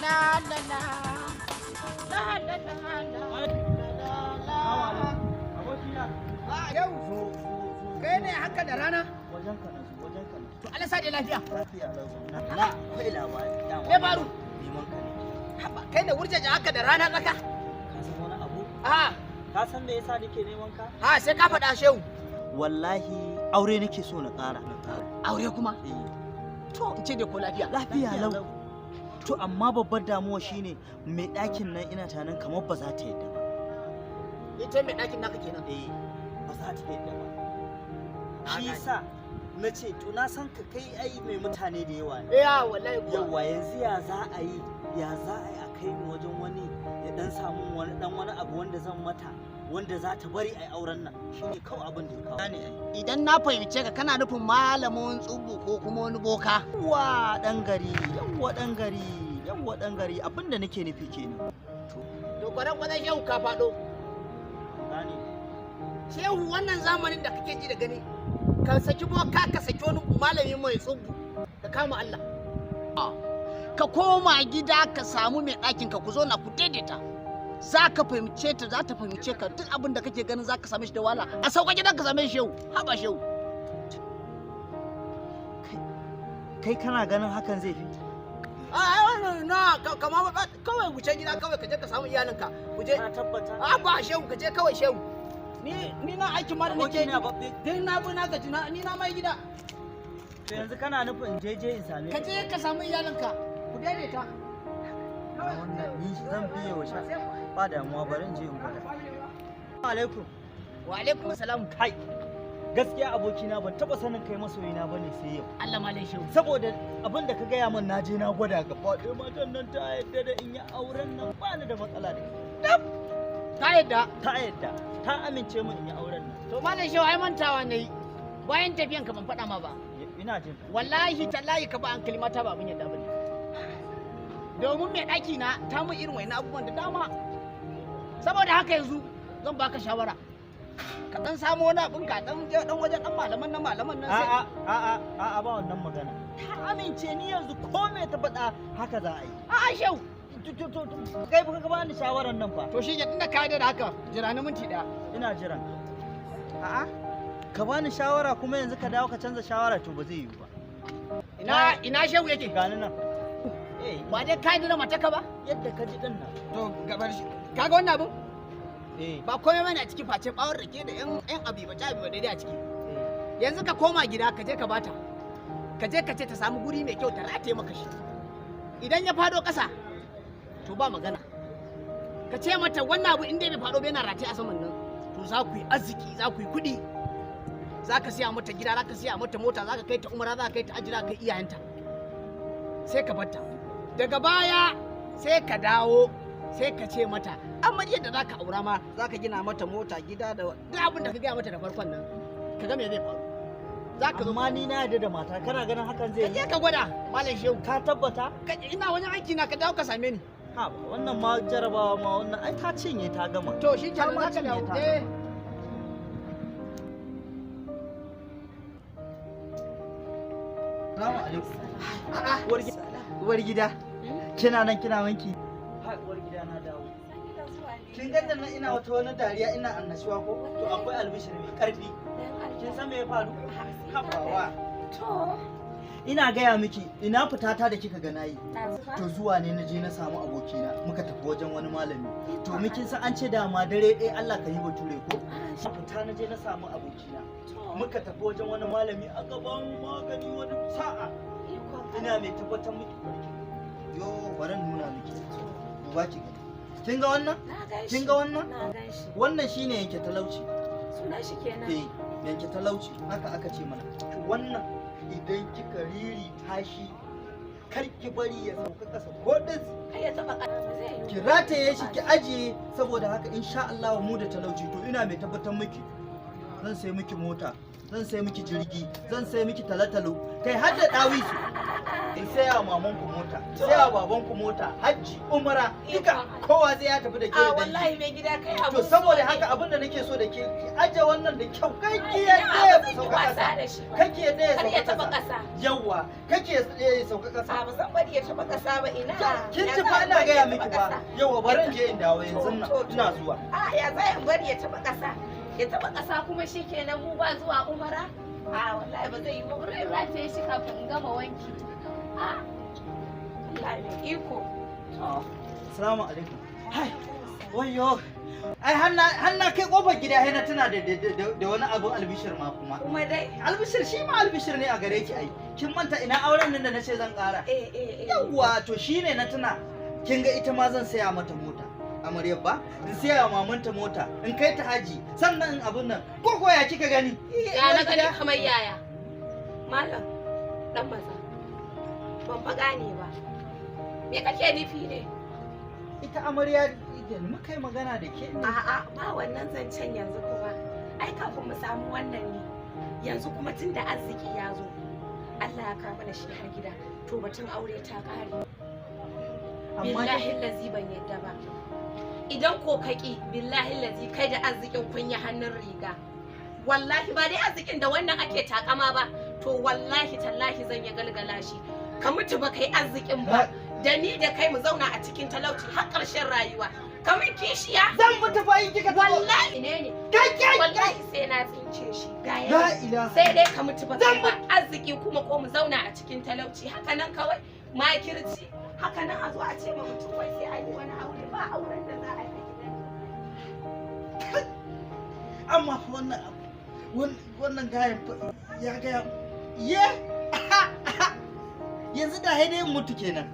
La la la. La la la la. La la. Abokina. Ah, yau. Zo, zo, zo. Kai ne haka da rana? Wajen ka na zo, wajen ka na zo. To, Allah sa dai lafiya. Lafiya lau, zauna. Na akwai labari. Dama Me faru? neman ka ne. Haba, kai ne wurjaja haka da rana tsaka? Ka san wani abu? Ah, Ka san me yasa nake neman ka? Ha, sai ka faɗa, shehu. Wallahi aure nake so na ƙara. Na ƙara. Aure kuma? Eh. To, in ce dai ko lafiya? Lafiya lau. To, amma babbar damuwa shine mai ɗakin nan, ina tunanin kamar ba za ta yadda ba. Ita mai ɗakin naka kenan. Eh, ba za ta yadda ba. Na Shi gane. yasa na ce to, na san ka, kai ai mai mutane da yawa ne. Eh, ah, wallahi kuwa. Yawwa, yanzu ya za a yi, ya za a yi a kai ni wajen wani ya dan samu wani dan wani abu wanda zan mata, wanda za ta bari a yi auren nan? Shine kawai abin da ya kawo ne ai. Idan na fahimce ka, kana nufin malamin tsubu ko kuma wani boka. Yawwa dan gari, yawwa dan gari, yawwa dan gari, abin da nake nufi kenan. To, kwaran kwazon shehu, ka faɗo. Gane. Shehu, wannan zamanin da kake ji da gani, ka saki boka, ka saki wani malami mai tsubu, ka kama Allah. Ka koma gida ka samu mai ɗakin ka, ku zo na ku daidaita. Za ka fahimce ta, za ta fahimce ka. Duk abin da kake ganin za ka same shi da wahala, a sauka gidan ka same shi, shehu. Haba shehu. Kai kana ganin hakan zai fi? A ai wannan na kama kawai, wuce gida kawai, ka je ka samu iyalinka, ku je. Ka tabbata? A ba shehu, ka je kawai shehu. Ni na aikin ma da nake Abokina babbe. Duk na bi na gaji, na ni na mai gida. To, yanzu kana nufin je in same Ka je ka samu iyalinka ku daidaita. Wannan ni zan biye wa sha ba damuwa, bari in je in gwada. Alaikum. Wa alaikum salam. Kai, gaskiya abokina, ban taba sanin kai masoyina bane sai yau. Allah, malam shehu. Saboda abin da ka gaya min, na je na gwada, gaba ɗaya matan nan ta yadda da in yi auren nan, ba ni da matsala da ita. Ta yadda? Ta yadda, ta amince min in yi auren nan. To malam shehu, ai mantawa nayi, bayan tafiyan ka ban faɗa ma ba. Ina jin ka. Wallahi tallahi, ka ba hankali, mata ba abin yadda bane, domin mai ɗaki na ta mun irin wani abubuwan da dama. Saboda haka yanzu zan baka shawara, ka dan samu wani abin, ka dan je dan wajen dan malaman nan sai A'a, a'a, a'a, ba wannan magana. Ta amince ni yanzu, ko me ta faɗa haka za a yi. A'a shehu. To, kai fa ka bani shawaran nan fa. To shi ke, tunda ka yarda da haka, jira ni minti ɗaya. Ina jiran. A'a, ka bani shawara kuma yanzu ka dawo ka canza shawara, to ba zai yiwu ba. Ina shehu yake? Gani nan. Eh. Ba dai ka yarda da matarka ba? Yadda ka ji din nan. To gabar shi, kaga wannan abin? Eh. Ba komai bane a ciki face bawon rake da yan abi ba abi ba daidai a ciki. Eh. Yanzu ka koma gida, ka je ka bata, ka je ka ce ta samu guri mai kyau ta rataye maka shi. Idan ya fado ƙasa, to ba magana. Ka ce mata wannan abu, inda bai fado ba, yana rataye a saman nan, to za ku yi arziki, za ku yi kuɗi, za ka siya mata gida, za ka siya mata mota, za ka kai ta umara, za ka kai ta aji, za ka kai iyayenta. Sai ka barta. Daga baya sai ka dawo, sai ka ce mata amaryar da za ka aura ma, za ka gina mata mota, gida, da duk abin da ka gaya mata da farkon nan. Ka ga me zai faru. Za ka zo. Amma ni na yarda da mata, kana ganin hakan zai Ka yi? je ka gwada, malam shehu. Ka tabbata? Ina wajen aiki na, ka dawo ka same ni. Ha ba, wannan ma jarabawa ma wannan ai ta cinye, ta gama. To shi Ta kenan, ma za ka cinye dawo ta. Eh. Salamu alaikum. A'a. Uwar gida. Kina nan kina wanki? Ha, uwar gida, na dawo. Kin ga nan ina wata wani dariya, ina annashuwa ko? To, akwai albishir mai karfi. Kin san me ya faru? Habawa. To, Ina gaya miki, ina fitata da kika ga nayi. Ɗazu ba? To, zuwa ne na je na samu abokina, muka tafi wajen wani malami. To, mukin san an ce dama dare ɗaya Allah ka yi bature ko? Fita na je na samu abokina. To, Muka tafi wajen wani malami, aka ba mu magani wani sa'a. Ikon Ina mai tabbatar miki farki. Yo, bari in nuna miki. Duba ki gani. Kin ga wannan? Na gan shi. Kin ga wannan? Na gan shi. Wannan shine yanke talauci. Sunan shi kenan. Eh, yanke talauci haka aka ce mana. To, wannan idan kika riri tashi, kar ki bari ya sauka kasa ko ɗis. Kai ya taɓa ƙasa ba zai yiwu Ki ba. rataye shi, ki ajiye. Saboda haka insha Allah mu da talauci. To, ina mai tabbatar miki, zan sai miki mota, zan sai miki jirgi, zan sai miki talatalo, kai har da dawisu. In saya wa maman ku mota, in saya wa baban ku mota, hajji, umara, duka kowa zai ya tafi da ke A da dangi. wallahi mai gida, kai abu. To saboda haka, abin da nake so da ke, ki aje wannan da kyau, kai ki Ina yadda ya ba zan yi sauka wasa kasa. da shi ba. Kake yadda ya Kar ya sauka taba kasa. kasa. Yawwa, kake yadda ya sauka A kasa. ba zan bari ya taba kasa ba, ina. Kin Ya ji za fa in ina bari gaya ya miki taba ba. ƙasa? Yawwa, bari in je in dawo yanzu nan. To, to. Ina zuwa. A ya za in bari ya taba kasa? Ya taba kasa kuma shikenan, mu ba zuwa umara? A wallahi ba zai yi ba. Bari in rataye shi kafin in gama wanki. A Allah mai iko. To. Assalamu alaikum. Hai, wayyo. Ai har na kai kofar gida sai na tuna da wani abun albishir ma kuma. Kuma dai. Albishir, shi ma albishir ne a gare ki ai. Kin manta ina auren nan da nace zan ƙara? Eh eh eh. Yawwa, to shine na tuna. Kin ga ita ma zan saya mata mota. Amaryar ba, in saya wa mamanta mota, in kai ta haji, sannan in abun nan. Ko ya kika gani? Ya na gani kamar yaya? Malam dan maza. Ban fa gane ba. Me kake nufi ne? Ita amarya da muka yi magana da ke. A'a, ba wannan zancen yanzu kuma. Ai kafin mu samu wannan ne. Yanzu kuma tun da arziki ya zo, Allah ya kawo mana shi har gida. To batun aure ta ƙare. Amma Billahi lazi ban yadda ba. Idan ko kaki, billahi lazi kai da arzikin kun yi hannun riga. Wallahi ba dai arzikin da wannan ake takama ba, to wallahi tallahi zan yi galgala shi. Ka mutu ba kai arzikin ba. Da ni da kai mu zauna a cikin talauci har ƙarshen rayuwa. Kamar kishiya. Zan mutu fa in kika taɓa. Wallahi ne ne. Kai kai kai. Wallahi sai na tsince shi. Ga La yana. ilaha. Sai dai ka mutu ba kai ba arziki kuma ko mu zauna a cikin talauci haka nan kawai, makirci haka nan, a zo a ce ma mutum wai sai an yi wani aure, ba auren da za a yi a gidan. Amma fa wannan abu, wannan gayan fa ya gaya ye, yanzu da dai mutu kenan.